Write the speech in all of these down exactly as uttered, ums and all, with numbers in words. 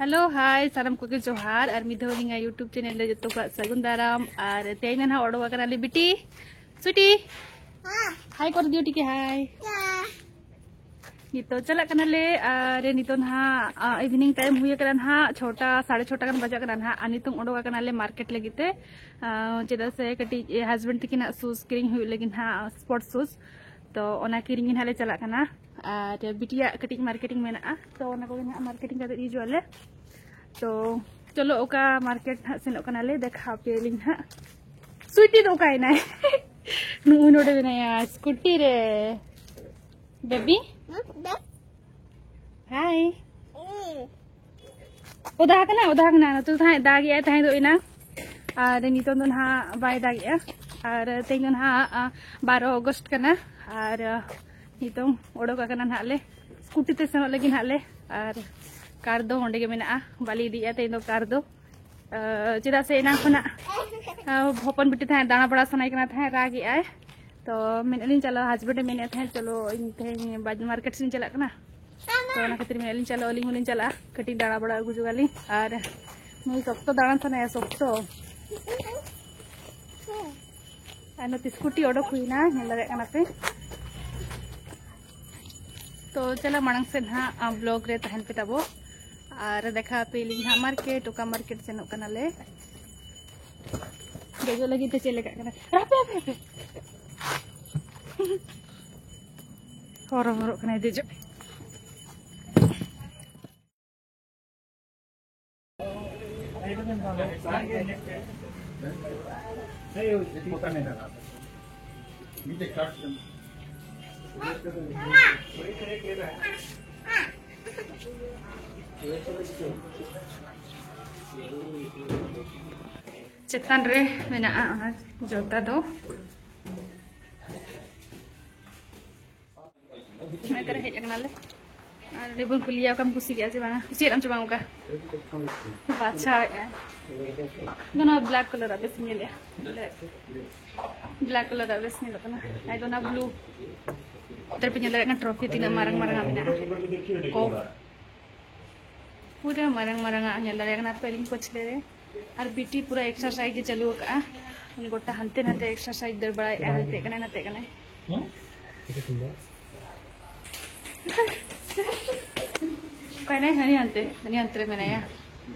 Hello, ᱦᱟᱭ, ᱥᱟᱱᱟᱢ ᱠᱚᱜᱮ ᱡᱚᱦᱟᱨ᱾ ᱟᱨ ᱢᱤᱫ ᱫᱷᱟᱣ ᱟᱹᱞᱤᱧᱟᱜ YouTube ᱪᱮᱱᱮᱞ ᱨᱮ ᱡᱚᱛᱚ ᱠᱚᱣᱟᱜ ᱥᱟᱹᱜᱩᱱ ᱫᱟᱨᱟᱢ᱾ ᱟᱨ ᱛᱮᱦᱮᱧ ᱢᱟ ᱱᱟᱦᱟᱜ ᱚᱰᱚᱠ ᱟᱠᱟᱱᱟᱞᱮ ᱵᱤᱴᱤ, ᱥᱩᱴᱤ᱾ ᱦᱟᱭ ᱠᱚᱨ ᱫᱤᱭᱳ ᱴᱷᱤᱠ ᱦᱮ, ᱦᱟᱭ᱾ ᱱᱤᱛᱚᱜ ᱪᱟᱞᱟᱜ ᱠᱟᱱᱟᱞᱮ᱾ ᱟᱨ ᱱᱤᱛᱚᱜ ᱱᱟᱦᱟᱜ, ᱟ, evening time ᱦᱩᱭ ᱟᱠᱟᱱᱟ ᱱᱟᱦᱟᱜ, ᱪᱷᱚᱴᱟ, ᱥᱟᱲᱮ ᱪᱷᱚᱴᱟ ᱜᱟᱱ ᱵᱟᱡᱟᱜ ᱠᱟᱱᱟ ᱱᱟᱦᱟᱜ᱾ ᱟᱨ ᱱᱤᱛᱚᱝ ᱚᱰᱚᱠ ᱟᱠᱟᱱᱟᱞᱮ ᱢᱟᱨᱠᱮᱴ ᱞᱟᱹᱜᱤᱫ ᱛᱮ, ᱟ, ᱪᱮᱫᱟᱜ ᱥᱮ ᱠᱟᱹᱴᱤᱡ husband ᱛᱟᱹᱠᱤᱱᱟᱜ shoes ᱠᱤᱨᱤᱧ ᱦᱩᱭᱩᱜ ᱞᱟᱹᱜᱤᱫ ᱱᱟᱦᱟᱜ, sports shoes᱾ ᱛᱚ ᱚᱱᱟ ᱠᱤᱨᱤᱧ ᱜᱮ ᱱᱟᱦᱟᱜ ᱞᱮ ᱪᱟᱞᱟᱜ ᱠᱟᱱᱟ᱾ ᱟᱨ ᱵᱤᱴᱤᱭᱟᱜ ᱠᱟᱹᱴᱤᱡ marketing ᱢᱮᱱᱟᱜᱼᱟ, ᱛᱚ ᱚᱱᱟ ᱠᱚᱜᱮ ᱱᱟᱦᱟᱜ marketing ᱠᱟᱛᱮ ᱦᱤᱡᱩᱜ ᱟᱞᱮ᱾ ᱛᱚ ᱪᱚᱞᱚ, ᱚᱠᱟ ᱢᱟᱨᱠᱮᱴ ᱦᱟᱸᱜ ᱥᱮᱱᱚᱜ ᱠᱟᱱᱟᱞᱮ, ᱫᱮᱠᱷᱟᱣ ᱯᱮᱭᱟᱞᱤᱧ ᱦᱟᱸᱜ᱾ ᱥᱩᱭᱴᱤ ᱫᱚ ᱚᱠᱟᱭᱮᱱᱟᱭ? ᱱᱩᱜᱼᱩᱭ ᱱᱚᱰᱮ ᱢᱮᱱᱟᱭᱟ ᱥᱠᱩᱴᱤ ᱨᱮ᱾ ᱵᱮᱵᱤ? ᱦᱟᱭ᱾ ᱚᱫᱟ ᱠᱟᱱᱟ, ᱚᱫᱟ ᱠᱟᱱᱟ᱾ ᱱᱚᱛᱮ ᱫᱚ ᱛᱟᱦᱮᱸᱫ ᱫᱟᱜᱮᱜᱼᱟᱭ ᱛᱟᱦᱮᱸ ᱫᱚ ᱮᱱᱟᱝ, ᱟᱨ ᱱᱤᱛᱚᱝ ᱫᱚ ᱱᱟᱦᱟᱜ ᱵᱟᱭ ᱫᱟᱜᱮᱜᱼᱟ᱾ ᱟᱨ ᱛᱮᱦᱮᱧ ᱫᱚ ᱱᱟᱦᱟᱜ, ᱟ, ᱵᱟᱨᱚ ᱟᱜᱚᱥᱴ ᱠᱟᱱᱟ᱾ ᱟᱨ, ᱟ, ᱱᱤᱛᱚᱝ ᱚᱰᱚᱠ ᱟᱠᱟᱱᱟ ᱱᱟᱦᱟᱜ ᱞᱮ, ᱥᱠᱩᱴᱤ ᱛᱮ ᱥᱮᱱᱚᱜ ᱞᱟᱹᱜᱤᱫ ᱱᱟᱦᱟᱜ ᱞᱮ᱾ ᱟᱨ ᱠᱟᱨ ᱫᱚ ᱚᱸᱰᱮ ᱜᱮ ᱢᱮᱱᱟᱜᱼᱟ, ᱵᱟᱞᱮ ᱤᱫᱤᱭᱮᱫᱼᱟ ᱛᱮᱦᱮᱧ ᱫᱚ ᱠᱟᱨ ᱫᱚ᱾ ᱟ, ᱪᱮᱫᱟᱜ ᱥᱮ ᱮᱱᱟᱝ ᱠᱷᱚᱱᱟᱜ, ᱟ, ᱦᱚᱯᱚᱱ ᱵᱤᱴᱤ ᱛᱟᱦᱮᱸᱫ ᱫᱟᱬᱟ ᱵᱟᱲᱟ ᱥᱟᱱᱟᱭᱮ ᱠᱟᱱᱟ ᱛᱟᱦᱮᱸᱫ, ᱨᱟᱜᱮᱜᱼᱟᱭ᱾ ᱛᱚ ᱢᱮᱱᱮᱫ ᱞᱤᱧ ᱪᱟᱞᱟᱣ, husband ᱮ ᱢᱮᱱᱮᱫ ᱛᱟᱦᱮᱸᱫ, "ᱪᱚᱞᱚ, ᱤᱧ ᱛᱮᱦᱮᱧ ᱵᱟᱡ-, ᱢᱟᱨᱠᱮᱴ ᱥᱮᱫ ᱤᱧ ᱪᱟᱞᱟᱜ ᱠᱟᱱᱟ᱾" ᱛᱚ ᱚᱱᱟ ᱠᱷᱟᱹᱛᱤᱨ ᱢᱮᱱᱮᱫ ᱞᱤᱧ, "ᱪᱚᱞᱚ, ᱟᱹᱞᱤᱧ ᱦᱚᱸᱞᱤᱧ ᱪᱟᱞᱟᱜᱼᱟ, ᱠᱟᱹᱴᱤᱡ ᱫᱟᱬᱟ ᱵᱟᱲᱟ ᱟᱹᱜᱩ ᱡᱚᱝ ᱟᱹᱞᱤᱧ᱾" ᱟᱨ ᱱᱩᱭ ᱥᱚᱠᱛᱚ ᱫᱟᱬᱟᱱ ᱥᱟᱱᱟᱭᱟ, ᱥᱚᱠᱛᱚ᱾ ᱟᱨ ᱱᱚᱛᱮ ᱥᱠᱩᱴᱤ ᱚᱰᱚᱠ ᱦᱩᱭᱱᱟ, ᱧᱮᱞ ᱫᱟᱲᱮᱭᱟᱜ ᱠᱟᱱᱟ ᱯᱮ᱾ ᱛᱚ ᱪᱟᱞᱟᱜ ᱢᱟᱲᱟᱝ ᱥᱮᱫ ᱦᱟᱸᱜ, ᱟ, vlog ᱨᱮ ᱛᱟᱦᱮᱱ ᱯᱮ ᱛᱟᱵᱚ, ᱟᱨ ᱫᱮᱠᱷᱟ ᱟᱯᱮ ᱞᱤᱧ ᱦᱟᱸᱜ ᱢᱟᱨᱠᱮᱴ, ᱚᱠᱟ ᱢᱟᱨᱠᱮᱴ ᱥᱮᱱᱚᱜ ᱠᱟᱱᱟᱞᱮ᱾ ᱫᱮᱡᱚᱜ ᱞᱟᱹᱜᱤᱫ ᱛᱮ ᱪᱮᱫ ᱞᱮᱠᱟᱜ ᱠᱟᱱᱟ? ᱦᱟᱯᱮ, ᱦᱟᱯᱮ, ᱦᱟᱯᱮ᱾ ᱦᱚᱨᱚ ᱵᱚᱨᱚᱜ ᱠᱟᱱᱟᱭ ᱫᱮᱡᱚᱜ᱾ ᱪᱮᱛᱟᱱ ᱨᱮ ᱢᱮᱱᱟᱜᱼᱟ ᱚᱱᱟ ᱡᱚᱛᱟ ᱫᱚ᱾ ᱱᱚᱛᱮ ᱨᱮ ᱦᱮᱡ ᱟᱠᱟᱱᱟᱞᱮ᱾ ᱟᱨ ᱱᱚᱰᱮ ᱵᱚᱱ ᱠᱩᱞᱤᱭᱟ, ᱚᱠᱟᱢ ᱠᱩᱥᱤᱭᱟᱜᱼᱟ ᱥᱮ ᱵᱟᱝᱟ? ᱠᱩᱥᱤᱭᱟᱜ ᱟᱢ ᱪᱮ ᱵᱟᱝ ᱚᱱᱠᱟ? ᱵᱟᱪᱷᱟᱣᱮᱫᱼᱟ᱾ ᱤᱧ ᱫᱚ ᱱᱚᱣᱟ black colour ᱟᱜ ᱵᱮᱥᱤᱧ ᱧᱮᱞᱮᱜᱼᱟ᱾ Black colour ᱟᱜ ᱵᱮᱥ ᱧᱮᱞᱚᱜ ᱠᱟᱱᱟ᱾ ᱟᱨ ᱫᱚ ᱚᱱᱟ blue᱾ ᱱᱚᱛᱮ ᱨᱮᱯᱮ ᱧᱮᱞ ᱫᱟᱲᱮᱭᱟᱜ ᱠᱟᱱᱟ trophy ᱛᱤᱱᱟᱹᱜ ᱢᱟᱨᱟᱝ ᱢᱟᱨᱟᱝ ᱟᱜ ᱢᱮᱱᱟᱜᱼᱟ᱾ ᱠᱚ ᱯᱩᱨᱟᱹ ᱢᱟᱨᱟᱝ ᱢᱟᱨᱟᱝ ᱟᱜ ᱧᱮᱞ ᱫᱟᱲᱮᱭᱟᱜ ᱠᱟᱱᱟ ᱯᱮ ᱟᱹᱞᱤᱧ ᱯᱟᱹᱪᱷᱞᱟᱹ ᱨᱮ᱾ ᱟᱨ ᱵᱤᱴᱤ ᱯᱩᱨᱟᱹ exercise ᱜᱮ ᱪᱟᱹᱞᱩ ᱟᱠᱟᱜᱼᱟ᱾ ᱜᱚᱴᱟ ᱦᱟᱱᱛᱮ ᱱᱟᱛᱮ exercise, ᱫᱟᱹᱲ ᱵᱟᱲᱟᱭᱮᱫᱼᱟ, ᱦᱟᱱᱛᱮ ᱠᱟᱱᱟᱭ ᱱᱟᱛᱮ ᱠᱟᱱᱟᱭ᱾ ᱚᱠᱟᱭᱱᱟᱭ? ᱦᱟᱹᱱᱤ ᱦᱟᱱᱛᱮ, ᱦᱟᱹᱱᱤ ᱦᱟᱱᱛᱮ ᱨᱮ ᱢᱮᱱᱟᱭᱟ᱾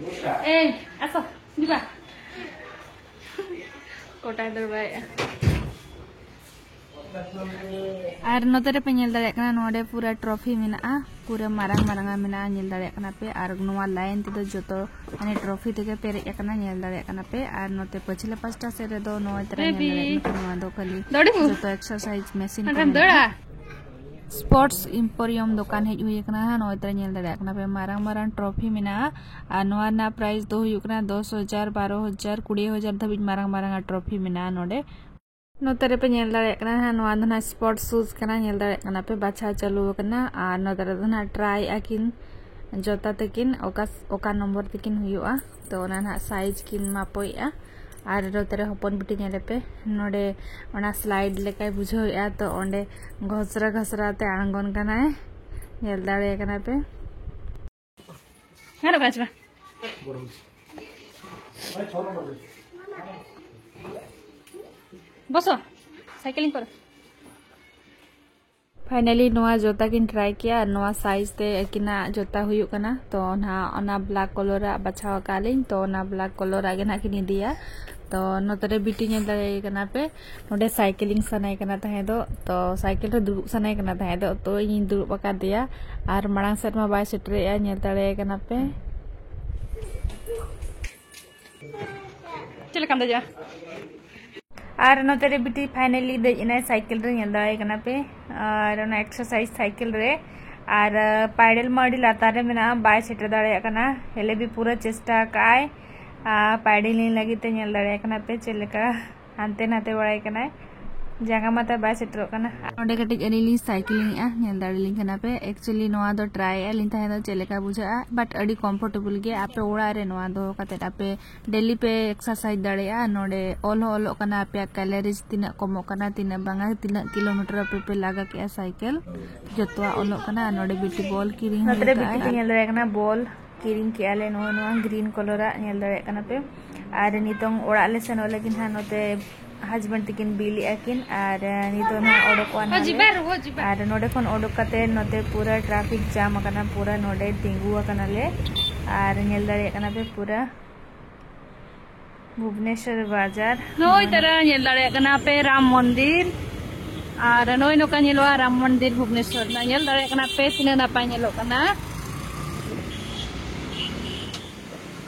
ᱮᱭ, ᱟᱥᱚ, ᱡᱤᱵᱟ᱾ ᱜᱚᱴᱟᱭ ᱫᱟᱹᱲ ᱵᱟᱲᱟᱭᱮᱫᱼᱟ᱾ ᱟᱨ ᱱᱚᱛᱮ ᱨᱮᱯᱮ ᱧᱮᱞ ᱫᱟᱲᱮᱭᱟᱜ ᱠᱟᱱᱟ, ᱱᱚᱰᱮ ᱯᱩᱨᱟᱹ trophy ᱢᱮᱱᱟᱜᱼᱟ, ᱯᱩᱨᱟᱹ ᱢᱟᱨᱟᱝ ᱢᱟᱨᱟᱝ ᱟᱜ ᱢᱮᱱᱟᱜᱼᱟ, ᱧᱮᱞ ᱫᱟᱲᱮᱭᱟᱜ ᱠᱟᱱᱟ ᱯᱮ᱾ ᱟᱨ ᱱᱚᱣᱟ line ᱛᱮᱫᱚ ᱡᱚᱛᱚ ᱢᱟᱱᱮ trophy ᱛᱮᱜᱮ ᱯᱮᱨᱮᱡ ᱟᱠᱟᱱᱟ, ᱧᱮᱞ ᱫᱟᱲᱮᱭᱟᱜ ᱠᱟᱱᱟ ᱯᱮ᱾ ᱟᱨ ᱱᱚᱛᱮ ᱯᱟᱹᱪᱷᱞᱟᱹ ᱯᱟᱥᱴᱟ ᱥᱮᱫ ᱨᱮᱫᱚ ᱱᱚᱜᱼᱚᱭ ᱛᱚᱨᱟ ᱧᱮᱞ ᱫᱟᱲᱮᱭᱟᱜ ᱠᱟᱱᱟ ᱯᱮ, ᱱᱚᱣᱟ ᱫᱚ ᱠᱷᱟᱹᱞᱤ ᱡᱚᱛᱚ exercise machine ᱠᱚ ᱢᱮᱱᱟᱜᱼᱟ᱾ Sports Emporium ᱫᱚᱠᱟᱱ ᱦᱮᱡ ᱦᱩᱭ ᱟᱠᱟᱱᱟ᱾ ᱱᱚᱜᱼᱚᱭ ᱛᱚᱨᱟ ᱧᱮᱞ ᱫᱟᱲᱮᱭᱟᱜ ᱠᱟᱱᱟ ᱯᱮ, ᱢᱟᱨᱟᱝ ᱢᱟᱨᱟᱝ trophy ᱢᱮᱱᱟᱜᱼᱟ᱾ ᱟᱨ ᱱᱚᱣᱟ ᱨᱮᱱᱟᱜ prize ᱫᱚ ᱦᱩᱭᱩᱜ ᱠᱟᱱᱟ ᱫᱚᱥ ᱦᱟᱡᱟᱨ, ᱵᱟᱨᱚ ᱦᱟᱡᱟᱨ, ᱠᱩᱲᱤ ᱦᱟᱡᱟᱨ ᱫᱷᱟᱹᱵᱤᱡ ᱢᱟᱨᱟᱝ ᱢᱟᱨᱟᱝ ᱟᱜ trophy ᱢᱮᱱᱟᱜᱼᱟ ᱱᱚᱰᱮ᱾ ᱱᱚᱛᱮ ᱨᱮᱯᱮ ᱧᱮᱞ ᱫᱟᱲᱮᱭᱟᱜ ᱠᱟᱱᱟ ᱦᱟᱸᱜ, ᱱᱚᱣᱟ ᱫᱚ ᱱᱟᱦᱟᱜ sports shoes ᱠᱟᱱᱟ, ᱧᱮᱞ ᱫᱟᱲᱮᱭᱟᱜ ᱠᱟᱱᱟ ᱯᱮ, ᱵᱟᱪᱷᱟᱣ ᱪᱟᱹᱞᱩ ᱟᱠᱟᱱᱟ᱾ ᱟᱨ ᱱᱚᱛᱮ ᱨᱮᱫᱚ ᱱᱟᱦᱟᱜ try ᱟᱹᱠᱤᱱ ᱡᱚᱛᱟ ᱛᱟᱹᱠᱤᱱ ᱚᱠᱟ, ᱚᱠᱟ ᱱᱚᱢᱵᱚᱨ ᱛᱟᱹᱠᱤᱱ ᱦᱩᱭᱩᱜᱼᱟ, ᱛᱚ ᱚᱱᱟ ᱱᱟᱦᱟᱜ size ᱠᱤᱱ ᱢᱟᱯᱚᱭᱮᱫᱼᱟ᱾ ᱟᱨ ᱱᱚᱛᱮ ᱨᱮ ᱦᱚᱯᱚᱱ ᱵᱤᱴᱤ ᱧᱮᱞᱮ ᱯᱮ, ᱱᱚᱰᱮ ᱚᱱᱟ slide ᱞᱮᱠᱟᱭ ᱵᱩᱡᱷᱟᱹᱣᱮᱫᱼᱟ, ᱛᱚ ᱚᱸᱰᱮ ᱜᱷᱚᱥᱨᱟ ᱜᱷᱚᱥᱨᱟ ᱛᱮ ᱟᱬᱜᱚᱱ ᱠᱟᱱᱟᱭ, ᱧᱮᱞ ᱫᱟᱲᱮᱭᱟᱜ ᱠᱟᱱᱟ ᱯᱮ᱾ ᱦᱮᱸ, ᱨᱚᱜᱟ ᱪᱚ᱾ ᱵᱚᱥᱚ, cycling ᱠᱚᱨᱮ᱾ Finally ᱱᱚᱣᱟ ᱡᱚᱛᱟ ᱠᱤᱱ try ᱠᱮᱜᱼᱟ ᱟᱨ ᱱᱚᱣᱟ size ᱛᱮ ᱟᱹᱠᱤᱱᱟᱜ ᱡᱚᱛᱟ ᱦᱩᱭᱩᱜ ᱠᱟᱱᱟ᱾ ᱛᱚ ᱱᱟᱦᱟᱜ ᱚᱱᱟ black colour ᱟᱜ ᱵᱟᱪᱷᱟᱣ ᱟᱠᱟᱫ ᱞᱤᱧ, ᱛᱚ ᱚᱱᱟ black colour ᱟᱜ ᱜᱮ ᱱᱟᱦᱟᱜ ᱠᱤᱱ ᱤᱫᱤᱭᱟ᱾ ᱛᱚ ᱱᱚᱛᱮ ᱨᱮ ᱵᱤᱴᱤ ᱧᱮᱞ ᱫᱟᱲᱮᱭᱟᱭ ᱠᱟᱱᱟ ᱯᱮ, ᱱᱚᱰᱮ cycling ᱥᱟᱱᱟᱭᱮ ᱠᱟᱱᱟ ᱛᱟᱦᱮᱸ ᱫᱚ, ᱛᱚ cycle ᱨᱮ ᱫᱩᱲᱩᱵ ᱥᱟᱱᱟᱭᱮ ᱠᱟᱱᱟ ᱛᱟᱦᱮᱸ ᱫᱚ, ᱛᱚ ᱤᱧᱤᱧ ᱫᱩᱲᱩᱵ ᱟᱠᱟᱫᱮᱭᱟ᱾ ᱟᱨ ᱢᱟᱲᱟᱝ ᱥᱮᱫ ᱢᱟ ᱵᱟᱭ ᱥᱮᱴᱮᱨᱮᱜᱼᱟ, ᱧᱮᱞ ᱫᱟᱲᱮᱭᱟᱭ ᱠᱟᱱᱟ ᱯᱮ᱾ ᱪᱮᱫ ᱞᱮᱠᱟᱢ ᱫᱮᱡᱚᱜᱼᱟ? ᱟᱨ ᱱᱚᱛᱮ ᱨᱮ ᱵᱤᱴᱤ finally ᱫᱮᱡ ᱮᱱᱟᱭ cycle ᱨᱮ, ᱧᱮᱞ ᱫᱟᱲᱮᱭᱟᱭ ᱠᱟᱱᱟ ᱯᱮ᱾ ᱟᱨ ᱚᱱᱟ exercise cycle ᱨᱮ, ᱟᱨ, ᱟᱸ, ᱯᱟᱭᱰᱮᱞ ᱢᱟ ᱟᱹᱰᱤ ᱞᱟᱛᱟᱨ ᱨᱮ ᱢᱮᱱᱟᱜᱼᱟ, ᱵᱟᱭ ᱥᱮᱴᱮᱨ ᱫᱟᱲᱮᱭᱟᱜ ᱠᱟᱱᱟ᱾ ᱦᱮᱞᱮ ᱵᱤ ᱯᱩᱨᱟᱹ ᱪᱮᱥᱴᱟ ᱟᱠᱟᱫ ᱟᱭ, ᱟᱨ ᱯᱟᱭᱰᱮᱞᱤᱝ ᱞᱟᱹᱜᱤᱫ ᱛᱮ᱾ ᱧᱮᱞ ᱫᱟᱲᱮᱭᱟᱜ ᱠᱟᱱᱟ ᱯᱮ ᱪᱮᱫ ᱞᱮᱠᱟ ᱦᱟᱱᱛᱮ ᱱᱟᱛᱮ ᱵᱟᱲᱟᱭ ᱠᱟᱱᱟᱭ, ᱡᱟᱸᱜᱟ ᱢᱟ ᱛᱟᱭ ᱵᱟᱭ ᱥᱮᱴᱮᱨᱚᱜ ᱠᱟᱱᱟ᱾ ᱚᱸᱰᱮ ᱠᱟᱹᱴᱤᱡ ᱟᱹᱞᱤᱧ ᱞᱤᱧ cycling ᱮᱜᱼᱟ, ᱧᱮᱞ ᱫᱟᱲᱮᱭᱟᱞᱤᱧ ᱠᱟᱱᱟ ᱯᱮ᱾ Actually ᱱᱚᱣᱟ ᱫᱚ try ᱮᱜᱼᱟ ᱞᱤᱧ ᱛᱟᱦᱮᱸ ᱫᱚ ᱪᱮᱫ ᱞᱮᱠᱟ ᱵᱩᱡᱷᱟᱹᱜᱼᱟ, but ᱟᱹᱰᱤ comfortable ᱜᱮ᱾ ᱟᱯᱮ ᱚᱲᱟᱜ ᱨᱮ ᱱᱚᱣᱟ ᱫᱚᱦᱚ ᱠᱟᱛᱮᱫ ᱟᱯᱮ daily ᱯᱮ exercise ᱫᱟᱲᱮᱭᱟᱜᱼᱟ᱾ ᱱᱚᱰᱮ ᱚᱞ ᱦᱚᱸ ᱚᱞᱚᱜ ᱠᱟᱱᱟ, ᱟᱯᱮᱭᱟᱜ calories ᱛᱤᱱᱟᱹᱜ ᱠᱚᱢᱚᱜ ᱠᱟᱱᱟ, ᱛᱤᱱᱟᱹᱜ ᱵᱟᱝᱟ, ᱛᱤᱱᱟᱹᱜ kilometer ᱟᱯᱮ ᱯᱮ ᱞᱟᱜᱟ ᱠᱮᱜᱼᱟ cycle, ᱡᱚᱛᱚᱣᱟᱜ ᱚᱞᱚᱜ ᱠᱟᱱᱟ᱾ ᱟᱨ ᱱᱚᱰᱮ ᱵᱤᱴᱤ ball ᱠᱤᱨᱤᱧ ᱱᱚᱛᱮ ᱨᱮ ᱦᱩᱭ ᱵᱤᱴᱤ ᱠᱟᱜᱼᱟᱭ᱾ ᱯᱮ ᱧᱮᱞ ᱫᱟᱲᱮᱭᱟᱜ ᱠᱟᱱᱟ, ball ᱠᱤᱨᱤᱧ ᱠᱮᱜᱼᱟ ᱞᱮ ᱱᱚᱜᱼᱚ ᱱᱚᱣᱟ ᱜᱨᱤᱱ ᱠᱟᱞᱟᱨᱟᱜ, ᱧᱮᱞ ᱫᱟᱲᱮᱭᱟᱜ ᱠᱟᱱᱟ ᱯᱮ᱾ ᱟᱨ ᱱᱤᱛᱚᱝ ᱚᱲᱟᱜ ᱞᱮ ᱥᱮᱱᱚᱜ ᱞᱟᱹᱜᱤᱫ ᱦᱟᱸᱜ ᱱᱚᱛᱮ ᱦᱟᱡᱵᱮᱱᱰ ᱛᱟᱹᱠᱤᱱ ᱵᱤᱞ ᱮᱜᱼᱟ ᱠᱤᱱ, ᱟᱨ ᱱᱤᱛᱚᱜ ᱱᱟᱦᱟᱜ ᱚᱰᱚᱠᱚᱜᱼᱟ ᱱᱟᱦᱟᱜ ᱞᱮ᱾ ᱟᱨ ᱱᱚᱰᱮ ᱠᱷᱚᱱ ᱚᱰᱚᱠ ᱠᱟᱛᱮ ᱱᱚᱛᱮ ᱯᱩᱨᱟᱹ ᱴᱨᱟᱯᱷᱤᱠ ᱡᱟᱢ ᱟᱠᱟᱱᱟ, ᱯᱩᱨᱟᱹ ᱱᱚᱰᱮ ᱛᱤᱸᱜᱩ ᱟᱠᱟᱱᱟᱞᱮ᱾ ᱟᱨ ᱧᱮᱞ ᱫᱟᱲᱮᱭᱟᱜ ᱠᱟᱱᱟ ᱯᱮ ᱯᱩᱨᱟᱹ ᱵᱷᱩᱵᱽᱱᱮᱥᱚᱨ ᱵᱟᱡᱟᱨ᱾ ᱱᱚᱜᱼᱚᱭ ᱛᱟᱨᱟ ᱧᱮᱞ ᱫᱟᱲᱮᱭᱟᱜ ᱠᱟᱱᱟ ᱯᱮ ᱨᱟᱢ ᱢᱚᱱᱫᱤᱨ, ᱟᱨ ᱱᱚᱜᱼᱚᱭ ᱱᱚᱝᱠᱟ ᱧᱮᱞᱚᱜᱼᱟ ᱨᱟᱢ ᱢᱚᱱᱫᱤᱨ ᱵᱷᱩᱵᱽᱱᱮᱥᱚᱨ ᱨᱮᱱᱟᱜ᱾ ᱧᱮᱞ ᱫᱟᱲᱮᱭᱟᱜ ᱠᱟᱱᱟ ᱯᱮ ᱛᱤᱱᱟᱹᱜ ᱱᱟᱯᱟᱭ ᱧᱮᱞᱚᱜ ᱠᱟᱱᱟ᱾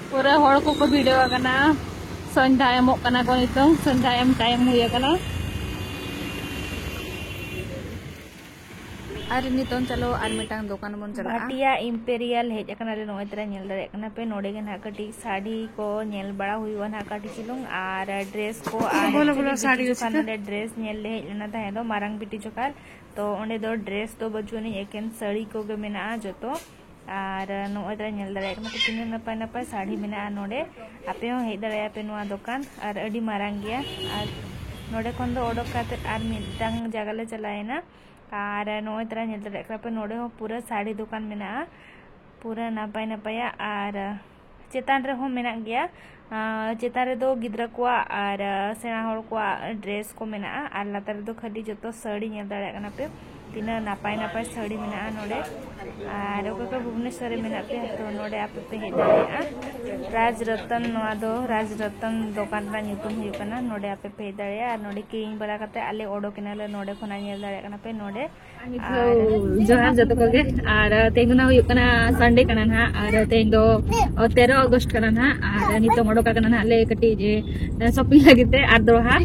ᱯᱩᱨᱟᱹ ᱦᱚᱲ ᱠᱚᱠᱚ ᱵᱷᱤᱲᱟᱹᱣ ᱟᱠᱟᱱᱟ, ᱥᱚᱱᱫᱷᱟ ᱮᱢᱚᱜ ᱠᱟᱱᱟ ᱠᱚ ᱱᱤᱛᱚᱝ, ᱥᱚᱱᱫᱷᱟ ᱮᱢ ᱴᱟᱭᱤᱢ ᱦᱩᱭ ᱟᱠᱟᱱᱟ᱾ ᱟᱨ ᱱᱤᱛᱚᱝ ᱪᱚᱞᱚ ᱟᱨ ᱢᱤᱫᱴᱟᱝ ᱫᱚᱠᱟᱱ ᱵᱚᱱ ᱪᱟᱞᱟᱜᱼᱟ᱾ ᱵᱷᱟᱴᱤᱭᱟ ᱤᱢᱯᱮᱨᱤᱭᱟᱞ ᱦᱮᱡ ᱟᱠᱟᱱᱟᱞᱮ ᱱᱚᱜᱼᱚᱭ ᱛᱟᱨᱟ, ᱧᱮᱞ ᱫᱟᱲᱮᱭᱟᱜ ᱠᱟᱱᱟ ᱯᱮ᱾ ᱱᱚᱰᱮ ᱜᱮ ᱱᱟᱦᱟᱜ ᱠᱟᱹᱴᱤᱡ ᱥᱟᱹᱲᱤ ᱠᱚ ᱧᱮᱞ ᱵᱟᱲᱟ ᱦᱩᱭᱩᱜᱼᱟ ᱱᱟᱦᱟᱜ ᱠᱟᱹᱴᱤᱡ ᱪᱩᱞᱩᱝ, ᱟᱨ ᱰᱨᱮᱥ ᱠᱚ, ᱟᱨ ᱵᱚᱞᱚ, ᱵᱚᱞᱚ, ᱥᱟᱹᱲᱤ ᱠᱤᱪᱷᱩ ᱠᱷᱟᱱ ᱱᱚᱰᱮ ᱰᱨᱮᱥ ᱧᱮᱞ ᱞᱮ ᱦᱮᱡ ᱞᱮᱱᱟ ᱛᱟᱦᱮᱸ ᱫᱚ ᱢᱟᱨᱟᱝ ᱵᱤᱴᱤ ᱡᱚᱠᱷᱟᱨ᱾ ᱛᱚ ᱚᱸᱰᱮ ᱫᱚ ᱰᱨᱮᱥ ᱫᱚ ᱵᱟᱹᱪᱩᱜ ᱟᱹᱱᱤᱡ, ᱮᱠᱮᱱ ᱥᱟᱹᱲᱤ ᱠᱚᱜᱮ ᱢᱮᱱᱟᱜᱼᱟ ᱡᱚᱛᱚ᱾ ᱟᱨ ᱱᱚᱜᱼᱚᱭ ᱛᱟᱨᱟ ᱧᱮᱞ ᱫᱟᱲᱮᱭᱟᱜ ᱠᱟᱱᱟ ᱯᱮ ᱛᱤᱱᱟᱹᱜ ᱱᱟᱯᱟᱭ ᱱᱟᱯᱟᱭ ᱥᱟᱹᱲᱤ ᱢᱮᱱᱟᱜᱼᱟ ᱱᱚᱰᱮ᱾ ᱟᱯᱮ ᱦᱚᱸ ᱦᱮᱡ ᱫᱟᱲᱮᱭᱟᱜᱼᱟ ᱯᱮ ᱱᱚᱣᱟ ᱫᱚᱠᱟᱱ, ᱟᱨ ᱟᱹᱰᱤ ᱢᱟᱨᱟᱝ ᱜᱮᱭᱟ᱾ ᱟᱨ ᱱᱚᱰᱮ ᱠᱷᱚᱱ ᱫᱚ ᱚᱰᱚᱠ ᱠᱟᱛᱮ ᱟᱨ ᱢᱤᱫᱴᱟᱝ ᱡᱟᱭᱜᱟ ᱞᱮ ᱪᱟᱞᱟᱣᱮᱱᱟ᱾ ᱟᱨ ᱱᱚᱜᱼᱚᱭ ᱛᱟᱨᱟ ᱧᱮᱞ ᱫᱟᱲᱮᱭᱟᱜ ᱠᱟᱱᱟ ᱯᱮ, ᱱᱚᱰᱮ ᱦᱚᱸ ᱯᱩᱨᱟᱹ ᱥᱟᱹᱲᱤ ᱫᱚᱠᱟᱱ ᱢᱮᱱᱟᱜᱼᱟ, ᱯᱩᱨᱟᱹ ᱱᱟᱯᱟᱭ ᱱᱟᱯᱟᱭᱟᱜ᱾ ᱟᱨ ᱪᱮᱛᱟᱱ ᱨᱮᱦᱚᱸ ᱢᱮᱱᱟᱜ ᱜᱮᱭᱟ, ᱟᱨ ᱪᱮᱛᱟᱱ ᱨᱮᱫᱚ ᱜᱤᱫᱽᱨᱟᱹ ᱠᱚᱣᱟᱜ ᱟᱨ ᱥᱮᱬᱟ ᱦᱚᱲ ᱠᱚᱣᱟᱜ ᱰᱨᱮᱥ ᱠᱚ ᱢᱮᱱᱟᱜᱼᱟ᱾ ᱟᱨ ᱞᱟᱛᱟᱨ ᱨᱮᱫᱚ ᱠᱷᱟᱹᱞᱤ ᱡᱚᱛᱚ ᱥᱟᱹᱲᱤ, ᱧᱮᱞ ᱫᱟᱲᱮᱭᱟᱜ ᱠᱟᱱᱟ ᱯᱮ ᱛᱤᱱᱟᱹᱜ ᱱᱟᱯᱟᱭ ᱱᱟᱯᱟᱭ ᱥᱟᱹᱲᱤ ᱢᱮᱱᱟᱜᱼᱟ ᱱᱚᱰᱮ᱾ ᱟᱨ ᱚᱠᱚᱭ ᱠᱚ ᱵᱷᱩᱵᱽᱱᱮᱥᱚᱨ ᱨᱮ ᱢᱮᱱᱟᱜ ᱯᱮᱭᱟ, ᱛᱚ ᱱᱚᱰᱮ ᱟᱯᱮ ᱯᱮ ᱦᱮᱡ ᱫᱟᱲᱮᱭᱟᱜᱼᱟ᱾ ᱨᱟᱡᱽ ᱨᱚᱛᱚᱱ, ᱱᱚᱣᱟ ᱫᱚ ᱨᱟᱡᱽ ᱨᱚᱛᱚᱱ ᱫᱚᱠᱟᱱ ᱨᱮᱱᱟᱜ ᱧᱩᱛᱩᱢ ᱦᱩᱭᱩᱜ ᱠᱟᱱᱟ᱾ ᱱᱚᱰᱮ ᱟᱯᱮ ᱯᱮ ᱦᱮᱡ ᱫᱟᱲᱮᱭᱟᱜᱼᱟ᱾ ᱟᱨ ᱱᱚᱰᱮ ᱠᱤᱨᱤᱧ ᱵᱟᱲᱟ ᱠᱟᱛᱮ ᱟᱞᱮ ᱚᱰᱚᱠ ᱮᱱᱟᱞᱮ ᱱᱚᱰᱮ ᱠᱷᱚᱱᱟᱜ, ᱧᱮᱞ ᱫᱟᱲᱮᱭᱟᱜ ᱠᱟᱱᱟ ᱯᱮ ᱱᱚᱰᱮ᱾ ᱢᱤᱫ ᱫᱷᱟᱣ ᱡᱚᱦᱟᱨ ᱡᱚᱛᱚ ᱠᱚᱜᱮ᱾ ᱟᱨ ᱛᱮᱦᱮᱧ ᱫᱚ ᱱᱟᱦᱟᱜ ᱦᱩᱭᱩᱜ ᱠᱟᱱᱟ ᱥᱟᱱᱰᱮ ᱠᱟᱱᱟ ᱱᱟᱦᱟᱜ, ᱟᱨ ᱛᱮᱦᱮᱧ ᱫᱚ ᱛᱮᱨᱚ ᱟᱜᱚᱥᱴ ᱠᱟᱱᱟ ᱱᱟᱦᱟᱜ᱾ ᱟᱨ ᱱᱤᱛᱚᱝ ᱚᱰᱚᱠ ᱟᱠᱟᱱᱟ ᱱᱟᱦᱟᱜ ᱞᱮ ᱠᱟᱹᱴᱤᱡ ᱥᱚᱯᱤᱝ ᱞᱟᱹᱜᱤᱫ ᱛᱮ ᱟᱨ ᱫᱚᱲᱦᱟ᱾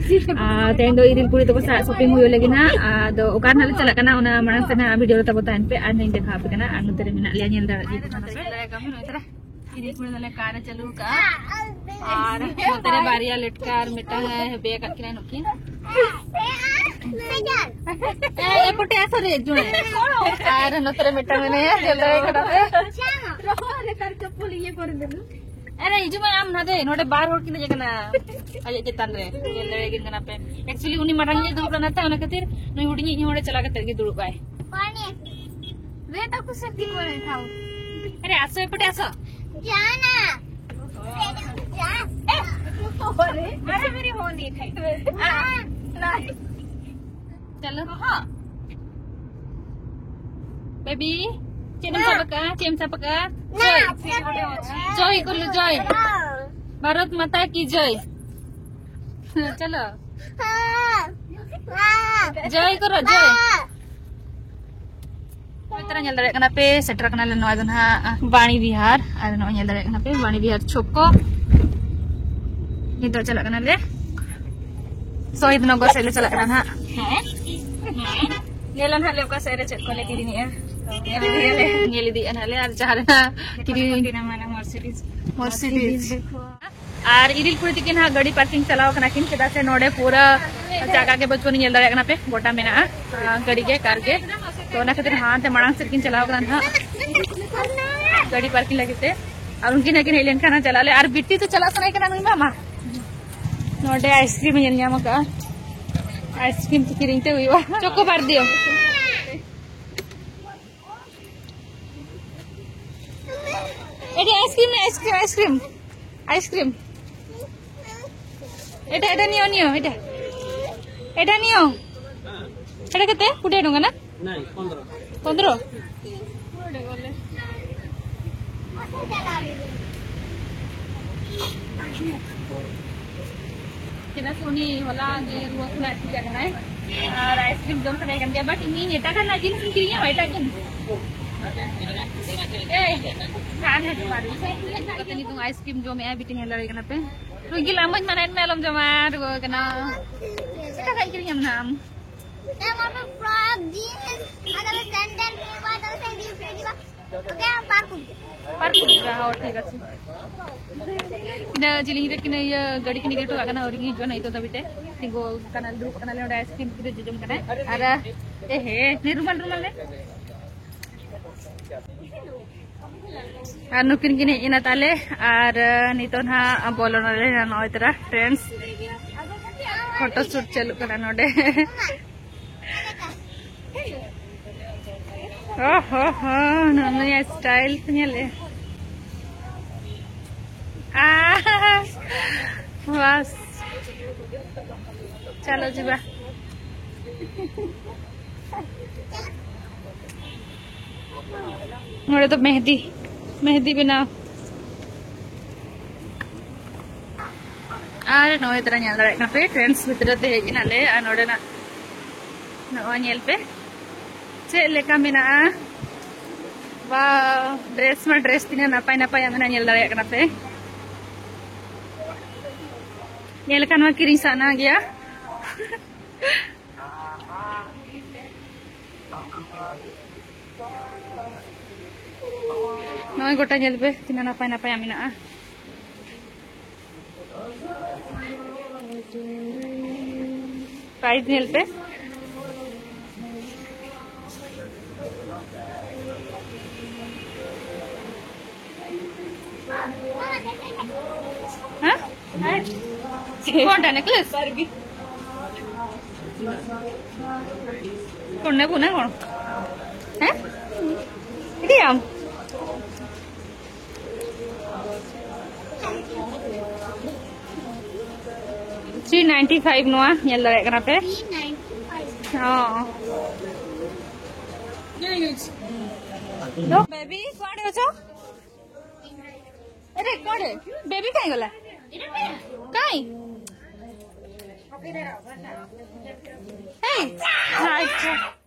ᱟᱨ ᱛᱮᱦᱮᱧ ᱫᱚ ᱤᱨᱤᱞ ᱠᱩᱲᱤ ᱛᱟᱠᱚ ᱥᱟᱶ ᱥᱚᱯᱤᱝ ᱦᱩᱭᱩᱜ ᱞᱟᱹᱜᱤᱫ ᱱᱟᱦᱟᱜ᱾ ᱟᱫᱚ ᱚᱠᱟ ᱨᱮ ᱱᱟᱦᱟᱜ ᱞᱮ ᱪᱟᱞᱟᱜ ᱠᱟᱱᱟ ᱚᱱᱟ ᱢᱟᱲᱟᱝ ᱥᱮᱫ ᱱᱟᱦᱟᱜ ᱵᱷᱤᱰᱤᱭᱳ ᱨᱮ ᱛᱟᱵᱚ ᱛᱟᱦᱮᱱ ᱯᱮ᱾ ᱟᱨ ᱱᱚᱰᱮ ᱫᱮᱠᱷᱟᱣ ᱟᱯᱮ ᱠᱟᱱᱟ᱾ ᱟᱨ ᱱᱚᱛᱮ ᱨᱮ ᱢᱮᱱᱟᱜ ᱞᱮᱭᱟ, ᱧᱮᱞ ᱫᱟᱲᱮᱭᱟᱜ ᱜᱮ ᱠᱟᱱᱟ ᱯᱮ᱾ ᱤᱨᱤᱞ ᱠᱩᱲᱤ ᱫᱚᱞᱮ ᱠᱟᱨ ᱮ ᱪᱟᱹᱞᱩ ᱟᱠᱟᱫᱼᱟ᱾ ᱟᱨ ᱱᱚᱛᱮ ᱨᱮ ᱵᱟᱨᱭᱟ ᱞᱮᱴᱠᱟ ᱟᱨ ᱢᱤᱫᱴᱟᱝ ᱮ ᱦᱮᱵᱮ ᱟᱠᱟᱫ ᱠᱤᱱᱟ ᱱᱩᱠᱤᱱ᱾ ᱮ, ᱮᱯᱚᱴᱮ ᱟᱥᱟ ᱨᱮ ᱡᱩᱱ᱾ ᱟᱨ ᱱᱚᱛᱮ ᱨᱮ ᱢᱤᱫᱴᱟᱝ ᱢᱮᱱᱟᱭᱟ, ᱧᱮᱞ ᱫᱟᱲᱮ ᱠᱟᱱᱟ ᱯᱮ᱾ ᱟᱨᱮ ᱦᱤᱡᱩᱜ ᱢᱮ ᱟᱢ ᱱᱟᱫᱮ, ᱱᱚᱰᱮ ᱵᱟᱨ ᱦᱚᱲ ᱠᱤᱱ ᱦᱮᱡ ᱟᱠᱟᱱᱟ᱾ ᱟᱡᱟᱜ ᱪᱮᱛᱟᱱ ᱨᱮ ᱧᱮᱞ ᱫᱟᱲᱮᱭᱟᱠᱤᱱ ᱠᱟᱱᱟ ᱯᱮ᱾ Actually ᱩᱱᱤ ᱢᱟᱨᱟᱝ ᱧᱚᱜ ᱫᱩᱲᱩᱵ ᱠᱟᱱᱟ ᱛᱟᱭ, ᱚᱱᱟ ᱠᱷᱟᱹᱛᱤᱨ ᱱᱩᱭ ᱦᱩᱰᱤᱧᱤᱡ ᱱᱚᱰᱮ ᱪᱟᱞᱟᱣ ᱠᱟᱛᱮ ᱜᱮ ᱫᱩᱲᱩᱵ ᱟᱭ᱾ ᱟᱨᱮ ᱟᱥᱚ, ᱮᱯᱚᱴᱮ ᱟᱥᱚ᱾ जाना। अरे, मेरी हो नहीं थी। चलो। हाँ। बेबी, चेम सापका, चेम सापका। जय। जय कुलु, जय। भारत माता की जय। चलो। ᱡᱚᱭ ᱠᱚᱨᱚ, ᱡᱚᱭ᱾ ᱱᱚᱜᱼᱚᱭ ᱛᱟᱨᱟ ᱧᱮᱞ ᱫᱟᱲᱮᱭᱟᱜ ᱠᱟᱱᱟ ᱯᱮ, ᱥᱮᱴᱮᱨ ᱠᱟᱱᱟᱞᱮ ᱱᱚᱣᱟ ᱫᱚ ᱱᱟᱦᱟᱜ ᱵᱟᱬᱤ ᱵᱤᱦᱟᱨ᱾ ᱟᱨ ᱱᱚᱜᱼᱚᱭ ᱧᱮᱞ ᱫᱟᱲᱮᱭᱟᱜ ᱠᱟᱱᱟ ᱯᱮ ᱵᱟᱬᱤ ᱵᱤᱦᱟᱨ ᱪᱷᱚᱠ ᱠᱚ᱾ ᱱᱤᱛᱚᱜ ᱪᱟᱞᱟᱜ ᱠᱟᱱᱟᱞᱮ ᱥᱚᱦᱤᱫ ᱱᱚᱜᱚᱨ ᱥᱮᱫ ᱞᱮ ᱪᱟᱞᱟᱜ ᱠᱟᱱᱟ ᱱᱟᱦᱟᱜ᱾ ᱧᱮᱞᱟ ᱱᱟᱦᱟᱜ ᱞᱮ ᱚᱠᱟ ᱥᱮᱫ ᱨᱮ ᱪᱮᱫ ᱠᱚᱞᱮ ᱠᱤᱨᱤᱧᱮᱜᱼᱟ᱾ ᱧᱮᱞ ᱤᱫᱤᱭᱮᱜᱼᱟ ᱱᱟᱦᱟᱜ ᱞᱮ, ᱟᱨ ᱡᱟᱦᱟᱸ ᱨᱮ ᱱᱟᱦᱟᱜ ᱠᱤᱨᱤᱧ ᱢᱟᱨᱥᱤᱰᱤᱡᱽ᱾ ᱟᱨ ᱤᱨᱤᱞ ᱠᱩᱲᱤ ᱛᱤᱠᱤᱱ ᱦᱟᱸᱜ ᱜᱟᱹᱰᱤ ᱯᱟᱨᱠᱤᱝ ᱪᱟᱞᱟᱣ ᱠᱟᱱᱟ ᱠᱤᱱ, ᱪᱮᱫᱟᱜ ᱥᱮ ᱱᱚᱰᱮ ᱯᱩᱨᱟᱹ ᱡᱟᱭᱜᱟ ᱜᱮ ᱵᱟᱹᱪᱩᱜ ᱟᱹᱱᱤᱡ, ᱧᱮᱞ ᱫᱟᱲᱮᱭᱟᱜ ᱠᱟᱱᱟ ᱯᱮ, ᱜᱚᱴᱟ ᱢᱮᱱᱟᱜᱼᱟ, ᱟᱸ, ᱜᱟᱹᱰᱤ ᱜᱮ, ᱠᱟᱨ ᱜᱮ᱾ ᱛᱚ ᱚᱱᱟ ᱠᱷᱟᱹᱛᱤᱨ ᱦᱟᱱᱛᱮ ᱢᱟᱲᱟᱝ ᱥᱮᱫ ᱠᱤᱱ ᱪᱟᱞᱟᱣ ᱠᱟᱱᱟ ᱱᱟᱦᱟᱜ ᱜᱟᱹᱰᱤ ᱯᱟᱨᱠᱤᱝ ᱞᱟᱹᱜᱤᱫ ᱛᱮ᱾ ᱟᱨ ᱩᱱᱠᱤᱱ ᱦᱟᱸᱜ ᱠᱤᱱ ᱦᱮᱡ ᱞᱮᱱᱠᱷᱟᱱ ᱦᱟᱸᱜ ᱪᱟᱞᱟᱜ ᱟᱞᱮ᱾ ᱟᱨ ᱵᱤᱴᱤ ᱫᱚ ᱪᱟᱞᱟᱜ ᱥᱟᱱᱟᱭᱮ ᱠᱟᱱᱟ ᱱᱩᱭ ᱢᱟᱢᱟ᱾ ᱱᱚᱰᱮ ᱟᱭᱤᱥᱠᱨᱤᱢ ᱮ ᱧᱮᱞ ᱧᱟᱢ ᱟᱠᱟᱫᱼᱟ, ᱟᱭᱤᱥᱠᱨᱤᱢ ᱠᱤᱨᱤᱧ ᱛᱮ ᱦᱩᱭᱩᱜᱼᱟ᱾ ᱪᱳᱠᱳᱵᱟᱨ ᱫᱤᱭᱳ᱾ ᱮᱰᱤ ᱟᱭᱤᱥᱠᱨᱤᱢ, ᱟᱭᱤᱥᱠᱨᱤᱢ, ᱟᱭᱤᱥᱠᱨᱤᱢ, ᱟᱭᱤᱥᱠᱨᱤᱢ᱾ ᱮᱰᱟ, ᱮᱰᱟ ᱱᱤᱭᱚ, ᱱᱤᱭᱚ, ᱮᱰᱟ᱾ ᱮᱰᱟ ᱱᱤᱭᱚ᱾ ᱮᱰᱟ ᱠᱟᱛᱮ ᱠᱩᱰᱮ ᱰᱚᱝᱜᱟ ᱱᱟ? ᱯᱚᱱᱫᱨᱚ᱾ ᱪᱮᱫᱟᱜ ᱥᱮ ᱩᱱᱤ ᱦᱚᱞᱟ ᱜᱮ ᱨᱩᱣᱟᱹ ᱠᱷᱚᱱᱟᱜ ᱴᱷᱤᱠ ᱟᱠᱟᱱᱟᱭ᱾ ᱟᱨ ᱟᱭᱤᱥᱠᱨᱤᱢ ᱡᱚᱢ ᱥᱟᱱᱟᱭᱮ ᱠᱟᱱ ᱜᱮᱭᱟ, but ᱤᱧ ᱮᱴᱟᱜᱟᱜ ᱨᱮᱱᱟᱜ ᱡᱤᱱᱤᱥ ᱤᱧ ᱠᱤᱨᱤᱧᱟ, ᱮᱴᱟᱜ ᱡᱤᱱᱤᱥ᱾ ᱮᱭ, ᱠᱷᱟᱱ ᱦᱟᱹᱴᱤᱧ ᱢᱟᱨ᱾ ᱱᱤᱛᱚᱝ ᱟᱭᱤᱥᱠᱨᱤᱢ ᱡᱚᱢᱮᱜᱼᱟᱭ, ᱵᱤᱴᱤ ᱧᱮᱞ ᱫᱟᱲᱮᱭᱟᱜ ᱠᱟᱱᱟ ᱯᱮ᱾ ᱨᱩᱜᱤ ᱞᱟᱢᱚᱡ ᱢᱟᱱᱮ ᱢᱮ ᱟᱞᱚᱢ ᱡᱚᱢᱟ, ᱨᱩᱣᱟᱹ ᱠᱟᱱᱟ᱾ ᱮᱴᱟᱜᱟᱜ ᱠᱤᱨᱤᱧᱟᱢ ᱱᱟᱦᱟᱜ ᱟᱢ᱾ ᱮ ᱢᱟᱢᱟ, frog, jeans, ᱟᱫᱚ sandal, ᱟᱫᱚ sandal ᱯᱮ ᱤᱫᱤ ᱵᱟ᱾ ᱯᱟᱨᱠ ᱯᱟᱨᱠ ᱦᱩᱭᱩᱜᱼᱟ, ᱦᱚᱸ, ᱴᱷᱤᱠ ᱟᱪᱷᱮ᱾ ᱛᱤᱱᱟᱹᱜ ᱡᱤᱞᱤᱧ ᱨᱮ ᱠᱤᱱᱟᱹ ᱤᱭᱟᱹ ᱜᱟᱹᱰᱤ ᱠᱤᱱ ᱤᱫᱤ ᱦᱚᱴᱚ ᱠᱟᱜ ᱠᱟᱱᱟ, ᱟᱹᱣᱨᱤ ᱠᱤᱱ ᱦᱤᱡᱩᱜᱼᱟ ᱱᱤᱛᱚᱜ ᱫᱷᱟᱹᱵᱤᱡ ᱛᱮ᱾ ᱛᱤᱸᱜᱩ ᱠᱟᱱᱟ, ᱫᱩᱲᱩᱵ ᱠᱟᱱᱟᱞᱮ ᱱᱚᱰᱮ, ᱟᱭᱤᱥᱠᱨᱤᱢ ᱠᱤᱱ ᱡᱚᱡᱚᱢ ᱠᱟᱱᱟ᱾ ᱟᱨ, ᱮ ᱦᱮ, ᱱᱮ ᱨᱩᱢᱟᱞ, ᱨᱩᱢᱟᱞ ᱱᱮ᱾ ᱟᱨ ᱱᱩᱠᱤᱱ ᱠᱤᱱ ᱦᱮᱡ ᱮᱱᱟ ᱛᱟᱞᱮ, ᱟᱨ, ᱱᱤᱛᱚᱜ ᱱᱟᱦᱟᱜ ᱵᱚᱞᱚᱱᱟᱞᱮ ᱱᱚᱜᱼᱚᱭ ᱛᱚᱨᱟ, friends᱾ Photo shoot ᱪᱟᱹᱞᱩᱜ ᱠᱟᱱᱟ ᱱᱚᱰᱮ᱾ ᱚ ᱦᱚ ᱦᱚ, ᱱᱩᱭᱟᱜ style ᱯᱮ ᱧᱮᱞᱮ᱾ ᱵᱟᱥ, ᱪᱟᱞᱚ ᱡᱤᱵᱟ᱾ ᱱᱚᱰᱮ ᱫᱚ ᱢᱮᱦᱫᱤ, ᱢᱮᱦᱫᱤ ᱵᱮᱱᱟᱣ᱾ ᱟᱨ ᱱᱚᱜᱼᱚᱭ ᱛᱚᱨᱟ ᱧᱮᱞ ᱫᱟᱲᱮᱭᱟᱜ ᱠᱟᱱᱟ ᱯᱮ, ᱴᱨᱮᱱᱥ ᱵᱷᱤᱛᱨᱤ ᱛᱮ ᱦᱮᱡ ᱮᱱᱟᱞᱮ᱾ ᱟᱨ ᱱᱚᱰᱮᱱᱟᱜ ᱱᱚᱜᱼᱚᱭ ᱧᱮᱞ ᱯᱮ ᱪᱮᱫ ᱞᱮᱠᱟ ᱢᱮᱱᱟᱜᱼᱟ᱾ ᱣᱟᱣ, ᱰᱨᱮᱥ ᱢᱟ ᱰᱨᱮᱥ ᱛᱤᱱᱟᱹᱜ ᱱᱟᱯᱟᱭ ᱱᱟᱯᱟᱭᱟᱜ ᱢᱮᱱᱟᱜᱼᱟ, ᱧᱮᱞ ᱫᱟᱲᱮᱭᱟᱜ ᱠᱟᱱᱟ ᱯᱮ᱾ ᱧᱮᱞ ᱞᱮᱠᱷᱟᱱ ᱢᱟ ᱠᱤᱨᱤᱧ ᱥᱟᱱᱟ ᱜᱮᱭᱟ᱾ ᱱᱚᱜᱼᱚᱭ ᱜᱚᱴᱟ ᱧᱮᱞ ᱯᱮ ᱛᱤᱱᱟᱹᱜ ᱱᱟᱯᱟᱭ ᱱᱟᱯᱟᱭᱟᱜ ᱢᱮᱱᱟᱜᱼᱟ᱾ ᱯᱨᱟᱭᱤᱥ ᱧᱮᱞ ᱯᱮ᱾ ᱦᱮᱸ? কোনটা নেকলেস? কোন নেবো না কোন? হ্যাঁ? এটাই আম। Three ninety five ᱱᱚᱣᱟ ᱧᱮᱞ ᱫᱟᱲᱮᱭᱟᱜ ᱠᱟᱱᱟ ᱯᱮ᱾ ᱦᱚᱸ᱾ ବେବି କୁଆଡ଼େ ଅଛ? ଆରେ କୁଆଡ଼େ? ବେବି କାଇଁ ଗଲା? କାଇଁ? ଏଇ, ଆଚ୍ଛା।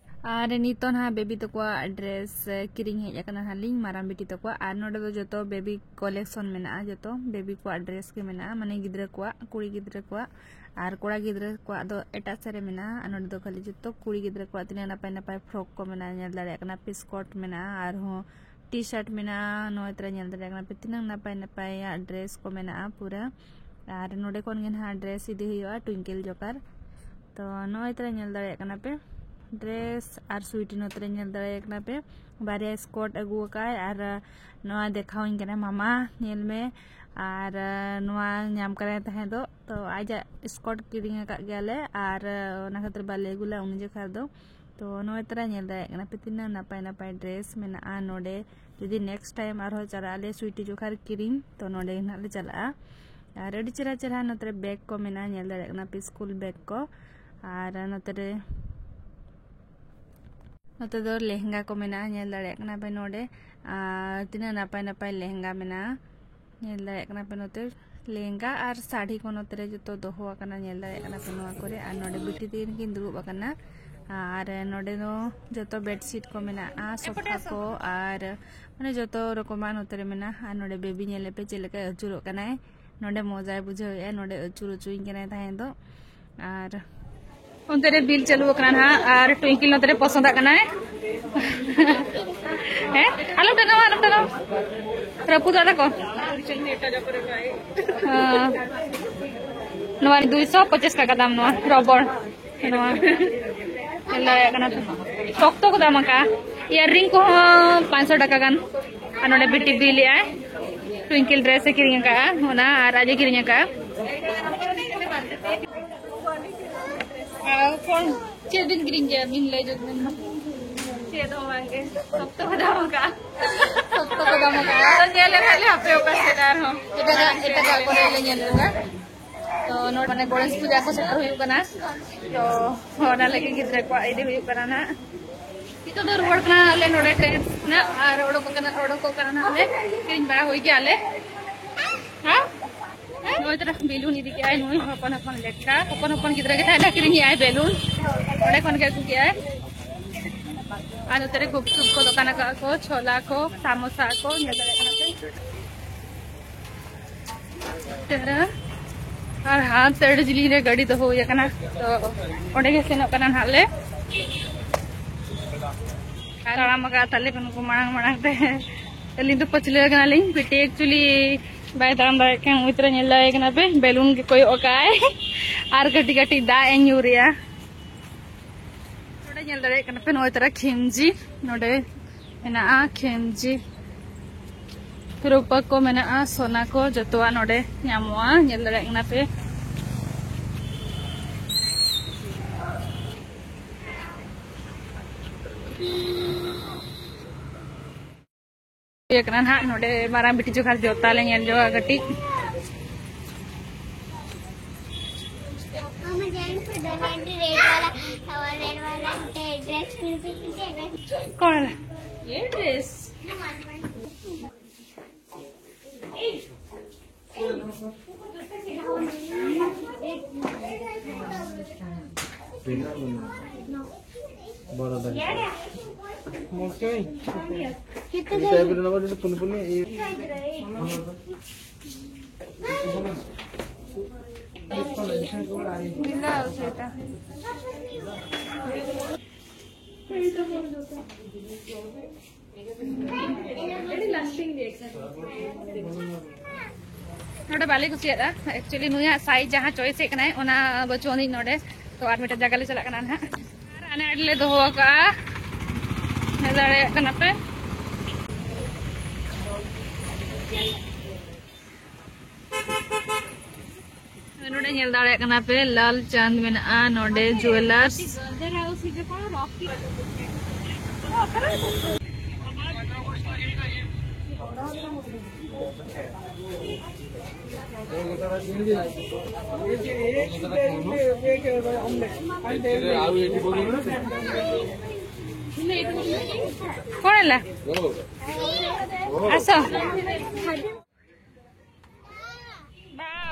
ᱟᱨ ᱱᱤᱛᱚᱜ ᱱᱟᱦᱟᱜ ᱵᱮᱵᱤ ᱛᱟᱠᱚᱣᱟᱜ ᱰᱨᱮᱥ ᱠᱤᱨᱤᱧ ᱦᱮᱡ ᱟᱠᱟᱱᱟ ᱱᱟᱦᱟᱜ ᱞᱤᱧ, ᱢᱟᱨᱟᱝ ᱵᱤᱴᱤ ᱛᱟᱠᱚᱣᱟᱜ᱾ ᱟᱨ ᱱᱚᱰᱮ ᱫᱚ ᱡᱚᱛᱚ ᱵᱮᱵᱤ ᱠᱚᱞᱮᱠᱥᱚᱱ ᱢᱮᱱᱟᱜᱼᱟ, ᱡᱚᱛᱚ ᱵᱮᱵᱤ ᱠᱚᱣᱟᱜ ᱰᱨᱮᱥ ᱜᱮ ᱢᱮᱱᱟᱜᱼᱟ, ᱢᱟᱱᱮ ᱜᱤᱫᱽᱨᱟᱹ ᱠᱚᱣᱟᱜ, ᱠᱩᱲᱤ ᱜᱤᱫᱽᱨᱟᱹ ᱠᱚᱣᱟᱜ᱾ ᱟᱨ ᱠᱚᱲᱟ ᱜᱤᱫᱽᱨᱟᱹ ᱠᱚᱣᱟᱜ ᱫᱚ ᱮᱴᱟᱜ ᱥᱮᱫ ᱨᱮ ᱢᱮᱱᱟᱜᱼᱟ᱾ ᱟᱨ ᱱᱚᱰᱮ ᱫᱚ ᱠᱷᱟᱹᱞᱤ ᱡᱚᱛᱚ ᱠᱩᱲᱤ ᱜᱤᱫᱽᱨᱟᱹ ᱠᱚᱣᱟᱜ ᱛᱤᱱᱟᱹᱜ ᱱᱟᱯᱟᱭ ᱱᱟᱯᱟᱭ ᱯᱷᱨᱚᱠ ᱠᱚ ᱢᱮᱱᱟᱜᱼᱟ, ᱧᱮᱞ ᱫᱟᱲᱮᱭᱟᱜ ᱠᱟᱱᱟ ᱯᱮ, ᱥᱠᱚᱨᱴ ᱢᱮᱱᱟᱜᱼᱟ, ᱟᱨᱦᱚᱸ ᱴᱤ ᱥᱟᱨᱴ ᱢᱮᱱᱟᱜᱼᱟ᱾ ᱱᱚᱜᱼᱚᱭ ᱛᱚᱨᱟ ᱧᱮᱞ ᱫᱟᱲᱮᱭᱟᱜ ᱠᱟᱱᱟ ᱯᱮ ᱛᱤᱱᱟᱹᱜ ᱱᱟᱯᱟᱭ ᱱᱟᱯᱟᱭᱟᱜ ᱰᱨᱮᱥ ᱠᱚ ᱢᱮᱱᱟᱜᱼᱟ ᱯᱩᱨᱟᱹ᱾ ᱟᱨ ᱱᱚᱰᱮ ᱠᱷᱚᱱ ᱜᱮ ᱱᱟᱦᱟᱜ ᱰᱨᱮᱥ ᱤᱫᱤ ᱦᱩᱭᱩᱜᱼᱟ ᱴᱩᱭᱤᱝᱠᱮᱞ ᱡᱚᱠᱟᱨ᱾ ᱛᱚ ᱱᱚᱜᱼᱚᱭ ᱛᱚᱨᱟ ᱧᱮᱞ ᱫᱟᱲᱮᱭᱟᱜ ᱠᱟᱱᱟ ᱯᱮ ᱰᱨᱮᱥ ᱟᱨ ᱥᱩᱭᱤᱴᱤ, ᱱᱚᱛᱮ ᱨᱮ ᱧᱮᱞ ᱫᱟᱲᱮᱭᱟᱜ ᱠᱟᱱᱟ ᱯᱮ ᱵᱟᱨᱭᱟ ᱥᱠᱚᱨᱴ ᱟᱹᱜᱩ ᱟᱠᱟᱫ ᱟᱭ᱾ ᱟᱨ ᱱᱚᱣᱟ ᱫᱮᱠᱷᱟᱣᱟᱹᱧ ᱠᱟᱱᱟ ᱢᱟᱢᱟ, ᱧᱮᱞ ᱢᱮ᱾ ᱟᱨ ᱱᱚᱣᱟ ᱧᱟᱢ ᱠᱟᱱᱟᱭ ᱛᱟᱦᱮᱸ ᱫᱚ, ᱛᱚ ᱟᱡᱟᱜ ᱥᱠᱚᱨᱴ ᱠᱤᱨᱤᱧ ᱟᱠᱟᱫ ᱜᱮᱭᱟᱞᱮ ᱟᱨ ᱚᱱᱟ ᱠᱷᱟᱹᱛᱤᱨ ᱵᱟᱞᱮ ᱟᱹᱜᱩ ᱞᱮᱫᱟ ᱩᱱ ᱡᱚᱠᱷᱟ ᱫᱚ᱾ ᱛᱚ ᱱᱚᱜᱼᱚᱭ ᱛᱚᱨᱟ ᱧᱮᱞ ᱫᱟᱲᱮᱭᱟᱜ ᱠᱟᱱᱟ ᱯᱮ ᱛᱤᱱᱟᱹᱜ ᱱᱟᱯᱟᱭ ᱱᱟᱯᱟᱭ ᱰᱨᱮᱥ ᱢᱮᱱᱟᱜᱼᱟ ᱱᱚᱰᱮ᱾ ᱡᱩᱫᱤ ᱱᱮᱠᱥᱴ ᱴᱟᱭᱤᱢ ᱟᱨᱦᱚᱸ ᱪᱟᱞᱟᱜ ᱟᱞᱮ ᱥᱩᱭᱤᱴᱤ ᱡᱚᱠᱷᱟᱨ ᱠᱤᱨᱤᱧ, ᱛᱚ ᱱᱚᱰᱮ ᱜᱮ ᱱᱟᱦᱟᱜ ᱞᱮ ᱪᱟᱞᱟᱜᱼᱟ᱾ ᱟᱨ ᱟᱹᱰᱤ ᱪᱮᱦᱨᱟ ᱪᱮᱦᱨᱟ ᱱᱚᱛᱮ ᱨᱮ ᱵᱮᱜᱽ ᱠᱚ ᱢᱮᱱᱟᱜᱼᱟ, ᱧᱮᱞ ᱫᱟᱲᱮᱭᱟᱜ ᱠᱟᱱᱟ ᱯᱮ, ᱥᱠᱩᱞ ᱵᱮᱜᱽ ᱠᱚ᱾ ᱟᱨ ᱱᱚᱛᱮ ᱨᱮ, ᱱᱚᱛᱮ ᱫᱚ ᱞᱮᱦᱮᱝᱜᱟ ᱠᱚ ᱢᱮᱱᱟᱜᱼᱟ, ᱧᱮᱞ ᱫᱟᱲᱮᱭᱟᱜ ᱠᱟᱱᱟ ᱯᱮ ᱱᱚᱰᱮ᱾ ᱟᱨ ᱛᱤᱱᱟᱹᱜ ᱱᱟᱯᱟᱭ ᱱᱟᱯᱟᱭ ᱞᱮᱦᱮᱝᱜᱟ ᱢᱮᱱᱟᱜᱼᱟ, ᱧᱮᱞ ᱫᱟᱲᱮᱭᱟᱜ ᱠᱟᱱᱟ ᱯᱮ ᱱᱚᱛᱮ ᱞᱮᱦᱮᱝᱜᱟ ᱟᱨ ᱥᱟᱹᱲᱤ ᱠᱚ ᱱᱚᱛᱮ ᱨᱮ ᱡᱚᱛᱚ ᱫᱚᱦᱚ ᱟᱠᱟᱱᱟ, ᱧᱮᱞ ᱫᱟᱲᱮᱭᱟᱜ ᱠᱟᱱᱟ ᱯᱮ ᱱᱚᱣᱟ ᱠᱚᱨᱮ᱾ ᱟᱨ ᱱᱚᱰᱮ ᱵᱤᱴᱤ ᱛᱟᱹᱠᱤᱱ ᱠᱤᱱ ᱫᱩᱲᱩᱵ ᱟᱠᱟᱱᱟ᱾ ᱟᱨ ᱱᱚᱰᱮ ᱫᱚ ᱡᱚᱛᱚ ᱵᱮᱰᱥᱤᱴ ᱠᱚ ᱢᱮᱱᱟᱜᱼᱟ, ᱥᱳᱯᱷᱟ ᱠᱚ, ᱟᱨ ᱢᱟᱱᱮ ᱡᱚᱛᱚ ᱨᱚᱠᱚᱢᱟᱜ ᱱᱚᱛᱮ ᱨᱮ ᱢᱮᱱᱟᱜᱼᱟ᱾ ᱟᱨ ᱱᱚᱰᱮ ᱵᱮᱵᱤ ᱧᱮᱞᱮ ᱯᱮ ᱪᱮᱫ ᱞᱮᱠᱟᱭ ᱟᱹᱪᱩᱨᱚᱜ ᱠᱟᱱᱟᱭ᱾ ᱱᱚᱰᱮ ᱢᱚᱡᱟᱭ ᱵᱩᱡᱷᱟᱹᱣᱮᱫᱼᱟ, ᱱᱚᱰᱮ ᱟᱹᱪᱩᱨ ᱦᱚᱪᱚᱭᱤᱧ ᱠᱟᱱᱟᱭ ᱛᱟᱦᱮᱸ ᱫᱚ᱾ ᱟᱨ ᱚᱱᱛᱮ ᱨᱮ ᱵᱤᱞ ᱪᱟᱹᱞᱩ ᱟᱠᱟᱱᱟ ᱱᱟᱦᱟᱜ, ᱟᱨ ᱴᱩᱭᱤᱝᱠᱤᱞ ᱱᱚᱛᱮ ᱨᱮ ᱯᱚᱥᱚᱸᱫᱟᱜ ᱠᱟᱱᱟᱭ᱾ ᱦᱮᱸ, ᱟᱞᱚᱢ ᱴᱟᱱᱟᱣᱟ, ᱟᱞᱚᱢ ᱴᱟᱱᱟᱣᱟ, ᱨᱟᱹᱯᱩᱫᱚᱜ ᱛᱟᱠᱚ᱾ ᱦᱮᱸ᱾ ᱱᱚᱣᱟ ᱫᱩᱭᱥᱚ ᱯᱚᱪᱟᱥ ᱴᱟᱠᱟ ᱫᱟᱢ ᱱᱚᱣᱟ ᱨᱚᱵᱚᱲ᱾ ᱱᱚᱣᱟ ᱧᱮᱞ ᱫᱟᱲᱮᱭᱟᱜ ᱠᱟᱱᱟ ᱯᱮ, ᱥᱚᱠᱛᱚ ᱠᱚ ᱫᱟᱢ ᱟᱠᱟᱜᱼᱟ᱾ ᱤᱭᱟᱨ ᱨᱤᱝ ᱠᱚᱦᱚᱸ ᱯᱟᱸᱪᱥᱚ ᱴᱟᱠᱟ ᱜᱟᱱ᱾ ᱟᱨ ᱱᱚᱰᱮ ᱵᱤᱴᱤ ᱵᱤᱞ ᱮᱜᱼᱟᱭ, ᱴᱩᱭᱤᱝᱠᱤᱞ ᱰᱨᱮᱥ ᱮ ᱠᱤᱨᱤᱧ ᱟᱠᱟᱜᱼᱟ, ᱚᱱᱟ ᱟᱨ ᱟᱡ ᱮ ᱠᱤᱨᱤᱧ ᱟᱠᱟᱜᱼᱟ᱾ ᱟᱨ ᱠᱚᱱ ᱪᱮᱫ ᱵᱤᱱ ᱠᱤᱨᱤᱧ ᱠᱮᱜᱼᱟ? ᱵᱤᱱ ᱞᱟᱹᱭ ᱡᱚᱝ ᱵᱤᱱ ᱢᱟ᱾ ᱪᱮᱫ ᱦᱚᱸ ᱵᱟᱝ ᱜᱮ, ᱥᱚᱠᱛᱚ ᱠᱚ ᱫᱟᱢ ᱟᱠᱟᱜᱼᱟ᱾ ᱥᱚᱠᱛᱚ ᱠᱚ ᱫᱟᱢ ᱟᱠᱟᱜᱼᱟ᱾ ᱟᱫᱚ ᱧᱮᱞ ᱞᱮᱠᱷᱟᱡ ᱞᱮ ᱦᱟᱯᱮ ᱚᱠᱟ ᱥᱮᱫ ᱟᱨᱦᱚᱸ᱾ ᱮᱴᱟᱜᱟᱜ, ᱮᱴᱟᱜᱟᱜ ᱠᱚᱨᱮ ᱞᱮ ᱧᱮᱞ ᱞᱮᱫᱟ᱾ ᱛᱚ ᱱᱚᱰᱮ ᱢᱟᱱᱮ ᱜᱚᱬᱮᱥ ᱯᱩᱡᱟ ᱠᱚ ᱥᱮᱴᱮᱨ ᱦᱩᱭᱩᱜ ᱠᱟᱱᱟ, ᱛᱚ ᱚᱱᱟ ᱞᱟᱹᱜᱤᱫ ᱜᱤᱫᱽᱨᱟᱹ ᱠᱚᱣᱟᱜ ᱤᱫᱤ ᱦᱩᱭᱩᱜ ᱠᱟᱱᱟ ᱱᱟᱜ᱾ ᱱᱤᱛᱚᱜ ᱫᱚ ᱨᱩᱣᱟᱹᱲ ᱠᱟᱱᱟ ᱞᱮ ᱱᱚᱰᱮ ᱴᱨᱮᱱ ᱠᱷᱚᱱᱟᱜ, ᱟᱨ ᱚᱰᱚᱠᱚᱜ ᱠᱟᱱᱟ, ᱚᱰᱚᱠᱚᱜ ᱠᱟᱱᱟ ᱱᱟᱜ ᱞᱮ, ᱠᱤᱨᱤᱧ ᱵᱟᱲᱟ ᱦᱩᱭ ᱠᱮᱜᱼᱟ ᱞᱮ᱾ ᱦᱮᱸ? ᱱᱚᱜᱼᱚᱭ ᱛᱚᱨᱟ ᱵᱮᱞᱩᱱ ᱤᱫᱤ ᱠᱮᱜᱼᱟᱭ ᱱᱩᱭ ᱦᱚᱯᱚᱱ ᱦᱚᱯᱚᱱ ᱞᱮᱴᱠᱟ, ᱦᱚᱯᱚᱱ ᱦᱚᱯᱚᱱ ᱜᱤᱫᱽᱨᱟᱹ ᱜᱮ ᱛᱟᱦᱮᱱᱟ, ᱠᱤᱨᱤᱧ ᱮᱜᱼᱟᱭ ᱵᱮᱞᱩᱱ, ᱚᱸᱰᱮ ᱠᱷᱚᱱ ᱜᱮ ᱟᱹᱜᱩ ᱠᱮᱜᱼᱟᱭ᱾ ᱟᱨ ᱱᱚᱛᱮ ᱨᱮ ᱜᱩᱯᱪᱩᱯ ᱠᱚ ᱫᱚᱠᱟᱱ ᱟᱠᱟᱫ ᱠᱚ, ᱪᱷᱳᱞᱟ ᱠᱚ, ᱥᱟᱢᱳᱥᱟ ᱠᱚ, ᱧᱮᱞ ᱫᱟᱲᱮᱭᱟᱜ ᱠᱟᱱᱟ ᱯᱮ᱾ ᱛᱮᱨᱟ᱾ ᱟᱨ ᱦᱟᱱᱛᱮ ᱟᱹᱰᱤ ᱡᱤᱞᱤᱧ ᱨᱮ ᱜᱟᱹᱰᱤ ᱫᱚᱦᱚ ᱦᱩᱭ ᱟᱠᱟᱱᱟ, ᱛᱚ ᱚᱸᱰᱮ ᱜᱮ ᱥᱮᱱᱚᱜ ᱠᱟᱱᱟ ᱱᱟᱦᱟᱜ ᱞᱮ᱾ ᱟᱨ ᱛᱟᱲᱟᱢ ᱟᱠᱟᱫ ᱛᱟᱞᱮ ᱠᱚ ᱱᱩᱠᱩ ᱢᱟᱲᱟᱝ ᱢᱟᱲᱟᱝ ᱛᱮ᱾ ᱟᱹᱞᱤᱧ ᱫᱚ ᱯᱟᱹᱪᱷᱞᱟᱹ ᱠᱟᱱᱟᱞᱤᱧ, ᱵᱤᱴᱤ actually ᱵᱟᱭ ᱛᱟᱲᱟᱢ ᱫᱟᱲᱮᱭᱟᱜ ᱠᱟᱱᱟ, ᱩᱱᱤ ᱛᱚᱨᱟ ᱧᱮᱞ ᱫᱟᱲᱮᱭᱟᱭ ᱠᱟᱱᱟ ᱯᱮ, ᱵᱮᱞᱩᱱ ᱜᱮ ᱠᱚᱭᱚᱜ ᱟᱠᱟᱫ ᱟᱭ ᱟᱨ ᱠᱟᱹᱴᱤᱡ ᱠᱟᱹᱴᱤᱡ ᱫᱟᱜ ᱮ ᱧᱩᱨᱮᱜᱼᱟ᱾ ᱱᱚᱰᱮ ᱧᱮᱞ ᱫᱟᱲᱮᱭᱟᱜ ᱠᱟᱱᱟ ᱯᱮ, ᱱᱚᱜᱼᱚᱭ ᱛᱚᱨᱟ ᱠᱷᱮᱢᱡᱤ ᱱᱚᱰᱮ ᱢᱮᱱᱟᱜᱼᱟ, ᱠᱷᱮᱢᱡᱤ ᱨᱩᱯᱟᱹ ᱠᱚ ᱢᱮᱱᱟᱜᱼᱟ, ᱥᱚᱱᱟ ᱠᱚ ᱡᱚᱛᱚᱣᱟᱜ ᱱᱚᱰᱮ ᱧᱟᱢᱚᱜᱼᱟ, ᱧᱮᱞ ᱫᱟᱲᱮᱭᱟᱜ ᱠᱟᱱᱟ ᱯᱮ᱾ ᱦᱩᱭ ᱟᱠᱟᱱᱟ ᱱᱟᱦᱟᱜ ᱱᱚᱰᱮ ᱢᱟᱨᱟᱝ ᱵᱤᱴᱤ ᱡᱚᱠᱷᱟᱨ ᱡᱚᱛᱟ ᱞᱮ ᱧᱮᱞ ᱡᱚᱝᱟ ᱠᱟᱹᱴᱤᱡ᱾ ᱠᱚᱬᱮ ᱞᱮ᱾ ᱮ ᱰᱨᱮᱥ᱾ ᱱᱚᱰᱮ ᱵᱟᱞᱮ ᱠᱩᱥᱤᱭᱟᱫᱟ, actually ᱱᱩᱭᱟᱜ size ᱡᱟᱦᱟᱸ choice ᱮᱫ ᱠᱟᱱᱟᱭ ᱚᱱᱟ ᱵᱟᱹᱪᱩᱜ ᱟᱹᱱᱤᱡ ᱱᱚᱰᱮ᱾ ᱛᱚ ᱟᱨ ᱢᱤᱫᱴᱮᱱ ᱡᱟᱭᱜᱟ ᱞᱮ ᱪᱟᱞᱟᱜ ᱠᱟᱱᱟ ᱱᱟᱦᱟᱜ᱾ ᱟᱨ ᱟᱱᱮ ᱟᱹᱰᱤ ᱞᱮ ᱫᱚᱦᱚ ᱟᱠᱟᱫᱼᱟ, ᱧᱮᱞ ᱫᱟᱲᱮᱭᱟᱜ ᱠᱟᱱᱟ ᱯᱮ᱾ ᱱᱚᱰᱮ ᱧᱮᱞ ᱫᱟᱲᱮᱭᱟᱜ ᱠᱟᱱᱟ ᱯᱮ ᱞᱟᱞ ᱪᱟᱸᱫ ᱢᱮᱱᱟᱜᱼᱟ ᱱᱚᱰᱮ ᱡᱩᱭᱮᱞᱟᱨᱥ᱾ କଣ ହେଲା? ଆସ।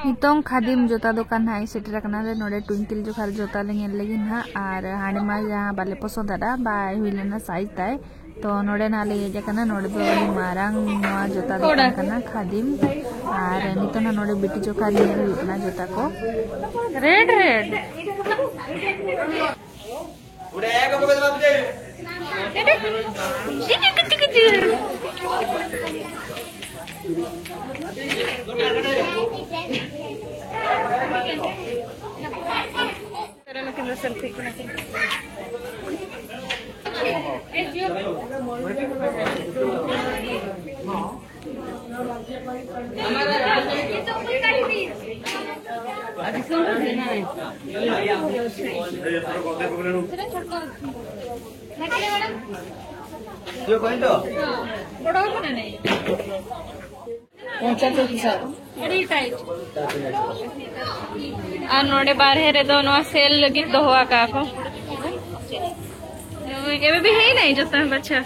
ᱱᱤᱛᱚᱝ ᱠᱷᱟᱫᱤᱢ ᱡᱩᱛᱟ ᱫᱚᱠᱟᱱ ᱦᱟᱸᱜ ᱤᱧ ᱥᱮᱴᱮᱨ ᱟᱠᱟᱱᱟ᱾ ᱞᱮ ᱱᱚᱰᱮ ᱴᱩᱭᱤᱝᱠᱤᱞ ᱡᱚᱠᱷᱟᱨ ᱡᱩᱛᱟ ᱞᱮ ᱧᱮᱞ ᱞᱟᱹᱜᱤᱫ ᱦᱟᱸᱜ, ᱟᱨ ᱦᱟᱸᱰᱮ ᱢᱟ ᱡᱟᱦᱟᱸ ᱵᱟᱞᱮ ᱯᱚᱥᱚᱸᱫ ᱟᱫᱟ, ᱵᱟᱭ ᱦᱩᱭ ᱞᱮᱱᱟ size ᱛᱟᱭ᱾ ᱛᱚ ᱱᱚᱰᱮ ᱱᱟᱜ ᱞᱮ ᱦᱮᱡ ᱟᱠᱟᱱᱟ᱾ ᱱᱚᱰᱮ ᱫᱚ ᱟᱹᱰᱤ ᱢᱟᱨᱟᱝ ᱱᱚᱣᱟ ᱡᱩᱛᱟ ᱫᱚᱠᱟᱱ ᱠᱟᱱᱟ ᱠᱷᱟᱫᱤᱢ, ᱟᱨ ᱱᱤᱛᱚᱝ ᱱᱟᱜ ᱱᱚᱰᱮ ᱵᱤᱴᱤ ᱡᱚᱠᱷᱟᱨ ᱧᱮᱞ ᱦᱩᱭᱩᱜ ᱠᱟᱱᱟ ᱡᱩᱛᱟ ᱠᱚ᱾ Red red. ᱱᱩᱠᱤᱱ ᱫᱚ selfie ᱠᱟᱱᱟ ᱠᱤᱱ᱾ ᱟᱹᱰᱤ tight᱾ ᱟᱨ ᱱᱚᱰᱮ ᱵᱟᱨᱦᱮ ᱨᱮᱫᱚ ᱱᱚᱣᱟ sale ᱞᱟᱹᱜᱤᱫ ᱫᱚᱦᱚ ᱟᱠᱟᱫ ᱠᱚ᱾ ଏବେ ବି ହେଇନାହିଁ ଜୋତା ବାଛା।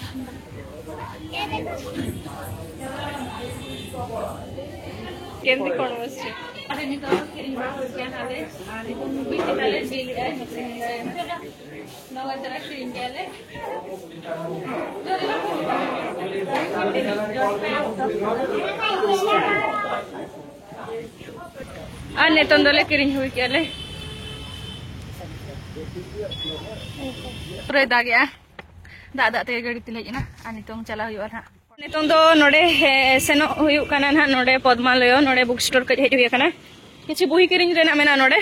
କେମିତି କଣ ବସିଛି? ଆରେ, ନିଜ କିଣିବା ହଉଛି ଆଲେ, ଆରେ, ବିକି ତାଲେ, ବିକି ତାଲେ, ନଗଦ କିଣିକି ଆଲେ। ᱟᱨ ᱱᱤᱛᱚᱝ ᱫᱚᱞᱮ ᱠᱤᱨᱤᱧ ᱦᱩᱭ ᱠᱮᱜᱼᱟ ᱞᱮ᱾ ᱯᱩᱨᱟᱹᱭ ᱫᱟᱜᱮᱜᱼᱟ᱾ ᱫᱟᱜ ᱫᱟᱜ ᱛᱮᱜᱮ ᱜᱟᱹᱰᱤ ᱛᱤᱧ ᱦᱮᱡ ᱮᱱᱟ᱾ ᱟᱨ ᱱᱤᱛᱚᱝ ᱪᱟᱞᱟᱣ ᱦᱩᱭᱩᱜᱼᱟ ᱱᱟᱦᱟᱜ᱾ ᱱᱤᱛᱚᱝ ᱫᱚ ᱱᱚᱰᱮ, ᱦᱮ, ᱥᱮᱱᱚᱜ ᱦᱩᱭᱩᱜ ᱠᱟᱱᱟ ᱱᱟᱦᱟᱜ᱾ ᱱᱚᱰᱮ ᱯᱚᱫᱽᱢᱟᱞᱚᱭᱚ, ᱱᱚᱰᱮ ᱵᱩᱠ ᱥᱴᱳᱨ ᱠᱟᱹᱡ ᱦᱮᱡ ᱦᱩᱭ ᱟᱠᱟᱱᱟ᱾ ᱠᱤᱪᱷᱩ ᱵᱩᱦᱤ ᱠᱤᱨᱤᱧ ᱨᱮᱱᱟᱜ ᱢᱮᱱᱟᱜᱼᱟ ᱱᱚᱰᱮ᱾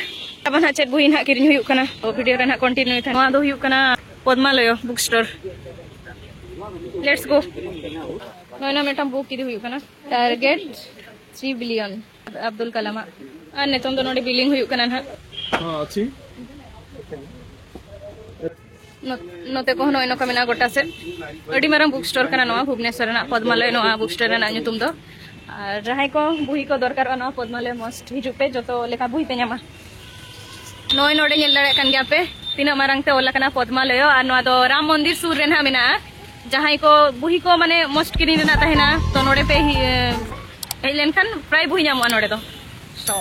ᱟᱵᱟᱨ ᱱᱟᱦᱟᱜ ᱪᱮᱫ ᱵᱩᱦᱤ ᱱᱟᱦᱟᱜ ᱠᱤᱨᱤᱧ ᱦᱩᱭᱩᱜ ᱠᱟᱱᱟ, ᱛᱚ ᱵᱷᱤᱰᱤᱭᱳ ᱨᱮ ᱱᱟᱦᱟᱜ ᱠᱚᱱᱴᱤᱱᱤᱭᱩ ᱛᱟᱦᱮᱱᱟ᱾ ᱱᱚᱣᱟ ᱫᱚ ᱦᱩᱭᱩᱜ ᱠᱟᱱᱟ ᱯᱚᱫᱽᱢᱟᱞᱚᱭᱚ ᱵᱩᱠ ᱥᱴᱳᱨ᱾ ᱞᱮᱴᱥ ᱜᱳ᱾ ᱱᱚᱜᱼᱚᱭ ᱱᱟ ᱢᱤᱫᱴᱟᱝ ᱵᱩᱠ ᱤᱫᱤ ᱦᱩᱭᱩᱜ ᱠᱟᱱᱟ, ᱴᱟᱨᱜᱮᱴ ᱛᱷᱨᱤ ᱵᱤᱞᱤᱭᱚᱱ, ᱟᱵᱫᱩᱞ ᱠᱟᱞᱟᱢᱟᱜ᱾ ᱟᱨ ᱱᱤᱛᱚᱝ ᱫᱚ ᱱᱚᱰᱮ ᱵᱤᱞᱤᱝ ᱦᱩᱭᱩᱜ ᱠᱟᱱᱟ ᱱᱟᱦᱟᱜ᱾ ᱦᱚᱸ, ᱟᱪᱪᱷᱟ᱾ ᱱᱚ-, ᱱᱚᱛᱮ ᱠᱚᱦᱚᱸ ᱱᱚᱜᱼᱚᱭ ᱱᱚᱝᱠᱟ ᱢᱮᱱᱟᱜᱼᱟ ᱜᱚᱴᱟ ᱥᱮᱫ᱾ ᱟᱹᱰᱤ ᱢᱟᱨᱟᱝ ᱵᱩᱠ ᱥᱴᱳᱨ ᱠᱟᱱᱟ ᱱᱚᱣᱟ, ᱵᱷᱩᱵᱽᱱᱮᱥᱚᱨ ᱨᱮᱱᱟᱜ ᱯᱚᱫᱽᱢᱟᱞᱚᱭ ᱱᱚᱣᱟ ᱵᱩᱠ ᱥᱴᱳᱨ ᱨᱮᱱᱟᱜ ᱧᱩᱛᱩᱢ ᱫᱚ᱾ ᱟᱨ ᱡᱟᱦᱟᱸᱭ ᱠᱚ ᱵᱩᱦᱤ ᱠᱚ ᱫᱚᱨᱠᱟᱨᱚᱜᱼᱟ, ᱱᱚᱣᱟ ᱯᱚᱫᱽᱢᱟᱞᱚᱭ ᱢᱚᱥᱴ ᱦᱤᱡᱩᱜ ᱯᱮ, ᱡᱚᱛᱚ ᱞᱮᱠᱟ ᱵᱩᱦᱤ ᱯᱮ ᱧᱟᱢᱟ᱾ ᱱᱚᱜᱼᱚᱭ ᱱᱚᱰᱮ ᱧᱮᱞ ᱫᱟᱲᱮᱭᱟᱜ ᱠᱟᱱ ᱜᱮᱭᱟ ᱯᱮ, ᱛᱤᱱᱟᱹᱜ ᱢᱟᱨᱟᱝ ᱛᱮ ᱚᱞ ᱟᱠᱟᱱᱟ ᱯᱚᱫᱽᱢᱟᱞᱚᱭᱚ, ᱟᱨ ᱱᱚᱣᱟ ᱫᱚ ᱨᱟᱢ ᱢᱚᱱᱫᱤᱨ ᱥᱩᱨ ᱨᱮ ᱱᱟᱦᱟᱜ ᱢᱮᱱᱟᱜᱼᱟ᱾ ᱡᱟᱦᱟᱸᱭ ᱠᱚ ᱵᱩᱦᱤ ᱠᱚ ᱢᱟᱱᱮ ᱢᱚᱥᱴ ᱠᱤᱨᱤᱧ ᱨᱮᱱᱟᱜ ᱛᱟᱦᱮᱱᱟ, ᱛᱚ ᱱᱚᱰᱮ ᱯᱮ ᱦᱤ-, ᱦᱮᱡ ᱞᱮᱱᱠᱷᱟᱱ ᱯᱨᱟᱭ ᱵᱩᱦᱤ ᱧᱟᱢᱚᱜᱼᱟ ᱱᱚᱰᱮ ᱫᱚ᱾ ᱛᱚ